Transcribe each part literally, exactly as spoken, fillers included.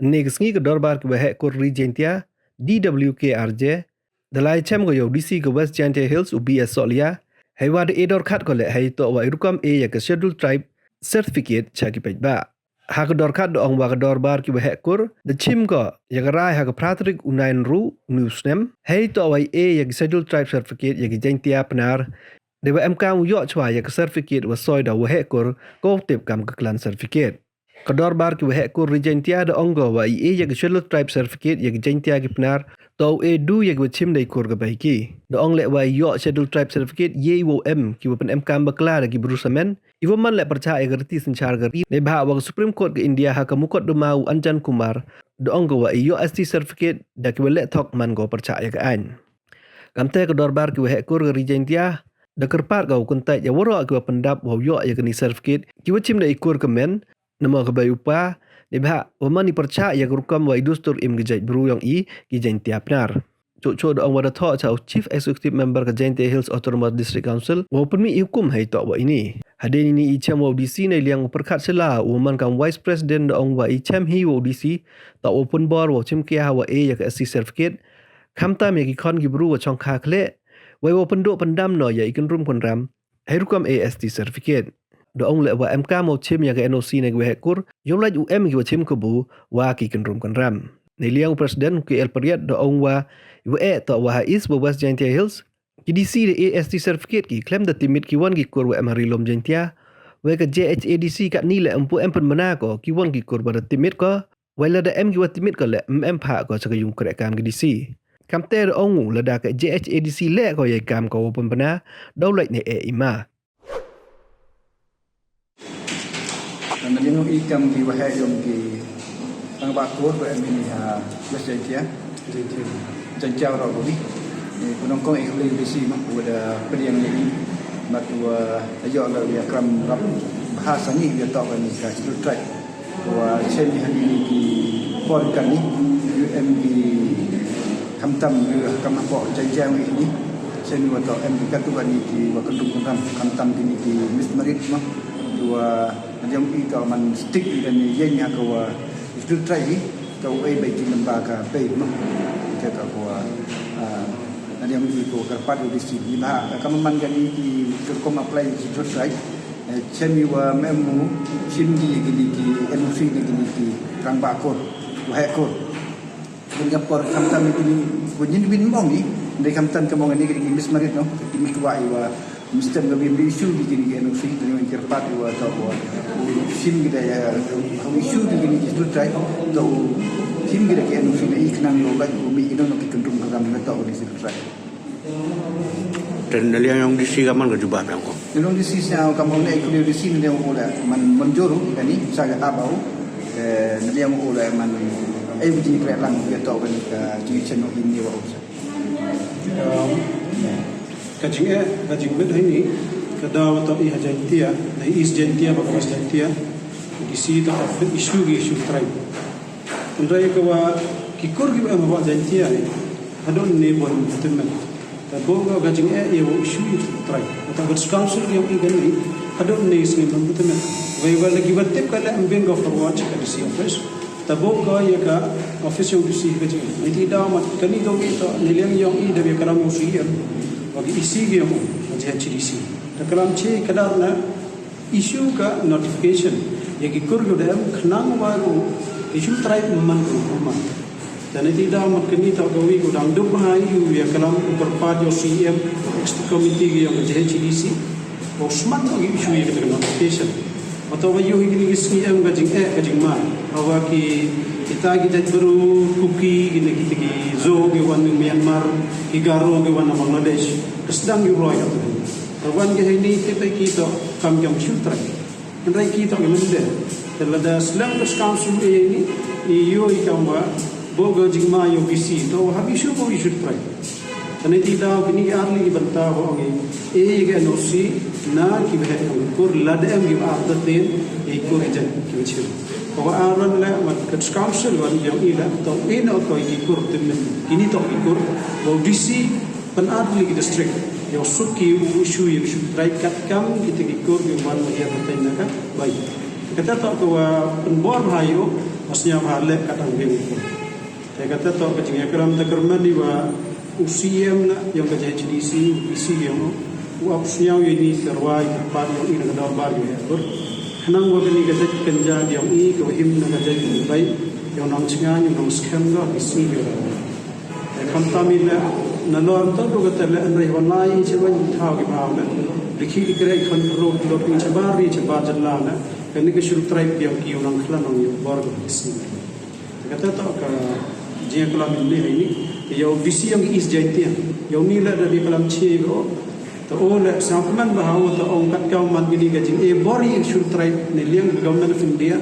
Ynne ka sngi ka dorbar kiwa heh kur Ri Jaintia, D W K R J, da lai chem ko ya u D C ka West Jaintia Hills u B S Sohliya, heiwa da e dorkhat ko leh heitoh wa i rukom e ya ka Scheduled Tribe certificate cha ki paidbah. Ha ka dorkhat da ong wa ka dorbar kiwa heh kur da chim ko ya ka rai ha ka phra tarik u Naiynru uni u snem, heitoh wa i e ya ki Scheduled Tribe certificate ya ki Jaintia Pnar, deiwa emkaam u yoh chwa ya ka certificate wa soi da u waheh kur, kawa tip kam ka clan certificate. Ka dorbar kiwa heh kur Ri Jaintia da ong ko wa i e ya ka Scheduled Tribe certificate ya ki Jaintia ki Pnar, toh u e du ya kiwa chim da i kur ka bei ki. Da ong leh wa i yoh Scheduled Tribe certificate yei wow em kiwa pynemkaam bakla da ki bru samen, iwa man leh pyrchah ya ka riti synchar ka ri, neibhah wa ka Supreme Court ka India ha ka mukotduma u Anjan Kumar da ong ko wa i yoh S T certificate da kiwa leh thok man ko pyrchah ya ka aiñ. Kamtæ ka dorbar kiwa heh kur ka Ri Jaintia da kyrpaad ko wow kyntait ya waroh kiwa pyndap wow yoh ya kani certificate kiwa chim da i kur ka men, namo ka bei u pa, neibhah wa man i pyrchah ya ka rukom wa i dustur im ki jaitbru yong i ki Jaintia Pnar. Chooh chooh da ong wa da thoh cha u Chief Executive Member ka Jaintia Hills Autonomous District Council wow pynmih i hukum heitoh wa ini. Hadien ini i chem wa u D C neiliang u Pyrkhat Shylla uwa man kam Vice President da ong wa i chem hi wa u D C toh wow pynbor wow chimkhia hawa e ya ka S T certificate, khamtam ya ki khon ki bru wa chongkha khleh, wei wow pyndooh pyndam noh ya i kynrum kynram hei rukom e S T certificate. Da ong leh wa emkaam wow chim ya ka N O C na kiwa heh kur, yow lait u em kiwa chim kabu wa ki kynrum kynram. Neiliang u President u K L Pariat da ong wa iwa eh toh wa ha East wa West Jaintia Hills, ki D C da e S T certificate ki khlem da tipmit kiwon ki kur wa em ha Ri-loom Jaintia, wei ka J H A D C katni leh ympu em pynbna ko kiwon ki kur wa da tipmit ko, wei lada em kiwa tipmit ko leh ym em phah ko cha ka yung krehkaam ki D C. Kamtæ da ong u lada ka J H A D C leh ko yei kaam ko wow pynbna, daw lait ne eh i ma. Naliang yong i kam ki waheh yong ki rangbah kur wa em ini ha West Jaintia, Jaintia waroh kawi. Ni ku nyngkong i khublei u D C mo wa da pdiang ya i, mat wa da yoh la ya kram rap bha sani ya toh kani ka Scheduled Tribe. Wa chem i ha kini ki por kani, u em ki khamtam u kam hapoh Jaintia i ini, chem i wa toh em ki katu kani kiwa kynrum kynram, khamtam kini ki mixed marriage mo. Wa naliang i toh man stick i kani yeng ha kawa Scheduled Tribe i, toh u e bei ki namba ka bei mo. Ka kawa, ah, naliang i ko kyrpaad u D C neibhah kam man kani ki rukom apply Scheduled Tribe, eh, chem i wa ym em u chim ki ya kini ki N O C na kini ki rangbah kur, waheh kur. Kini ka por khamtam kini, wa nyin win mong i, dei khamtam ka mong ini kini ki mixed marriage no, kini ki wa i wa ym stem ka wi ym issue ki kini ki N O C, kini wa kyrpaad i wa toh wa u chim ki da ya, u issue ki kini ki Scheduled Tribe, toh u chim ki da ki N O C na i khnang yow lait u mih ki no ki kynrum kynram na toh u Scheduled Tribe. Te naliang yong D C ka man ka jubab yong ko. Naliang D C sñiaw kam ong ne i kuli D C naliang u leh man mynjur u kani sa ka haba u. Eh, naliang u leh man ai u jingkrehlang ya toh kani ka jingchen u ini wa u sa. Um, ka jingeh, ka jingmit heini, ka daw toh i ha Jaintia, na East Jaintia, bad West Jaintia, D C toh ka issue ki issue tribe. Hynrei kawa ki kur kiwa em hawa Jaintia i, hadooh ne wan tymmen. Te booh ka jingeh ya wa issue i tribe. Te ka council yong i kani, hadooh ne sngi wan tymmen. Wei wa lagi wa tip ka leh ym biang ka forward cha ka D C office. Te booh ka ya ka office yong D C ka jingeh. Neiti daw mat kani toh i toh, naliang yong i da ya klam yong C E M, wa ki E C ki yong, wa J H A D C. Te klam chi kadar na, issue ka notification ya ki kur kiwa da em khnang wa ko issue tribe man ko hukuma. Te neiti daw mat kani toh kawi ko dang dup ha i u ya klam u kyrpaad ya C E M, executive committee ki yong J H A D C, ko smat no ki issue ya ka notification. Wa toh wa yoh i kini ki sngi em ka jingeh ka jingma, hawa ki, kita ki jaitbru Kuki, kini kita ki Zo ki wan Myanmar, ki Garo ki wan Bangladesh, ka sdang yoh roi ka tu. Te wan ki heini te pait ki toh kam ki issue tribe. Hynrei ki toh ki mynde. Te lada slem ka council e ini, i yoh i kam wa booh ka jingma ya D C, toh wa hap issue ko issue tribe. Te neiti daw kini ki ar li ki bynta wa ong i, e ya ka N O C na ki waheh yong ki kur lada em ki wa artatien ya ki kur i jait ki wa chim. Ka wa ar wan leh mat ka council wan yong i leh, toh e na ko ya ki kur tymmen, kini toh ki kur, wa D C Pynat li ki district, yow suk ki u issue, yow issue trai katkam kita ki kur ki wan wa ya ka teng na ka bai. Kata toh ka wa pynbor ha yow, wa Sñiaw ha le ka dang biang i ko. Te kata toh ka jingkyrmen, te kyrmen i wa u C M na yong ka J H A D C, u P C yong u, u ap sñiaw ya ini ka rwai ka pat yong i na ka dorbar yong i. Khnang wa kani ka jait kynja yong i ka wa him na ka jait ka bai yong nang chnga yong nang skhem ga ki sngi ka. Te khamtam i le, na lor to du ka te le, yn rei wa lai i chaban thaw ki bhaw le. Dikhi di kre khon ro ro ni chabar ri chabar jylla le. Kani ka Scheduled Tribe yong ki u nang khlan nang yong bor ka ki sngi. Kata toh ka jingklam ini ni. Yow D C yong East Jaintia, yow ni le da di klam chi ko. To o le sangkmen ba haw to ong kat ka man kini ka jing e bor i Scheduled Tribe ni liang ka Government of India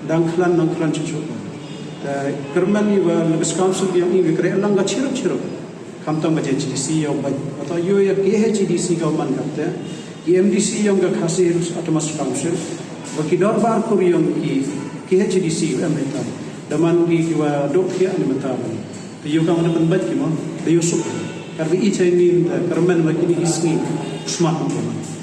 dang khlan nang khlan chuchu. Te kyrmen i wa Lewis Council yong i wi kre lang ka chirup chirup. Khamtam ka J H A D C yow bai. Wa to yow ya K H A D C ka man kat te. Ki M D C yong ka Khasi Hills Autonomous Council. Wa ki dorbar kur yong ki K H A D C em hitam. Da man ki ki wa dok ki ani mata. Te yow kam da pynbait ki mo. Te yow suk. Kar bi i chai ni, te kyrmen wa kini ki sngi. Smat mo.